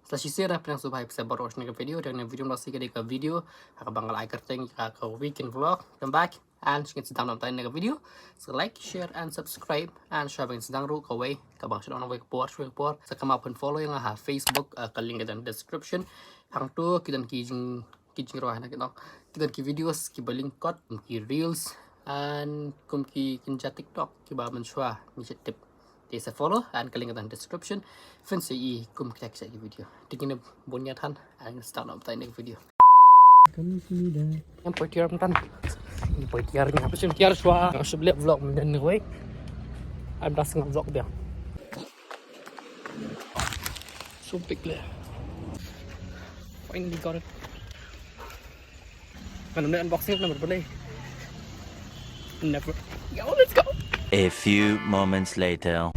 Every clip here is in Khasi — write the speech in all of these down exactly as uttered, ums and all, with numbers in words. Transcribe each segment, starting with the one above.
Sa shisien, pdiang sngewbha ïa phi baroh sha kane ka video, te kane ka video mynta ka dei ka video ha kaba nga la ai kyrteng ïa ka weekend vlog. Welcome back. And sngewbha sdang noh mynta kane ka video. So like, share and subscribe. And sngewbha sdang ruh kawei kaba nga shu ong ha kawei ka por, kawei ka por. Sa kumno phin follow ïa nga ha Facebook, uh, ka link ka don description. Hangto ki don ki jing, ki jingrwai na ki nong. Ki don ki videos kiba lyngkot, ki reels and kum ki kynja TikTok kiba mynshuwa ngi shu tip. Te sa follow and ka link ka don description. Phin sa ïohi kum kita kita ki video. Te kine bun ïa than and start up tiny video. Kan sini dah. Ngam poi tiar mynta. Ngam poi tiar, ngam poi tiar shuwa. Ngam shu leh vlog mynta ni wei. I'm just ngam vlog biang. So big le. Finally got it. Ngan ym leh unboxing namar balei. Never. Yo, let's go. A few moments later.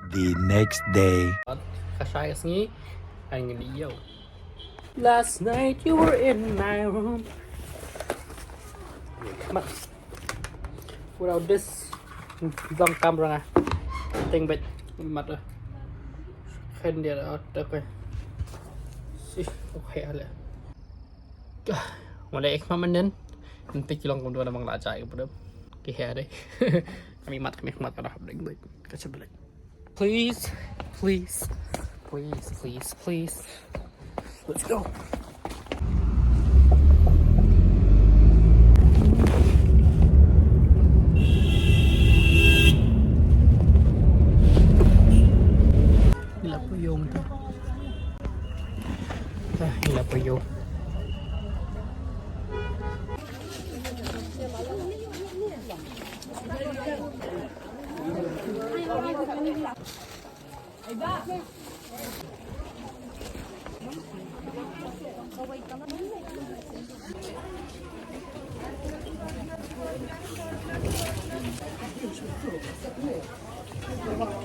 The next day. Ka shai ka sngi, ai ngi ïoh. Last night you were in my room. Mat. Without this, dang kam ranga. Teng bet mat. Khen dia, okay. Sih, okay ale. Wala ek ma menen. Nanti ki long kumtu na mang la jai kumtu. Ki hare. Kami mat, kami mat ka dah bring bring. Ka cha bring. Please, please, please, please, please. Let's go. Ila puyung tu. Ah, ila puyung.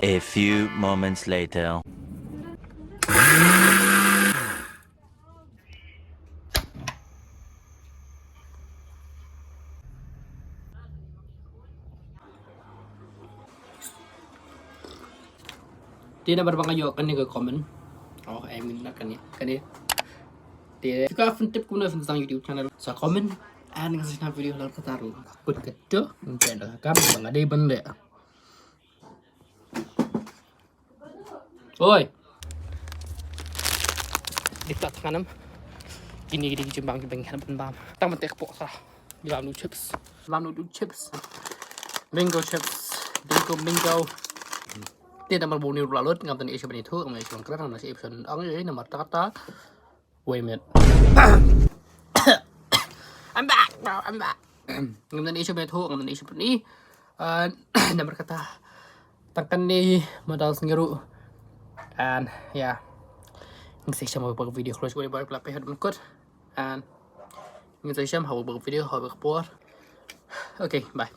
A few moments later. Te namar ba nga ïoh kane ka comment. Oh, I mean, not kane, kane. Te, phi kwah phin tip kumno phin sdang YouTube channel, sa comment. And nga sa shna video lang kata ruh. Kut kata, ngan pyndonkam ba nga dei ban leh. Oi. Diktat tanganam. Kini, kini, kini bang, bang, bang, bang. Tang mate kepok sa. Di lam chips. Lam chips. Mango chips. Bingo, bingo. Te namar ba une u la lut, ngam tang ïa shu ban ïathuh, ngam ïa shu ban kren, ngam ïa shu ban ong, eh, namar kata. Wait a minute. I'm back, bro. I'm back. Ngam tang ïa shu ban ïathuh, ngam tang ïa shu ban i. Uh, namar kata tang kane ma dal sngi ruh. And yeah. Ngin sa ïashem ha kawei ka video, khublei shibun ïa baroh kiba la peit haduh ban kut. And ngin sa ïashem ha kawei ka video, ha kawei ka por. Okay, bye.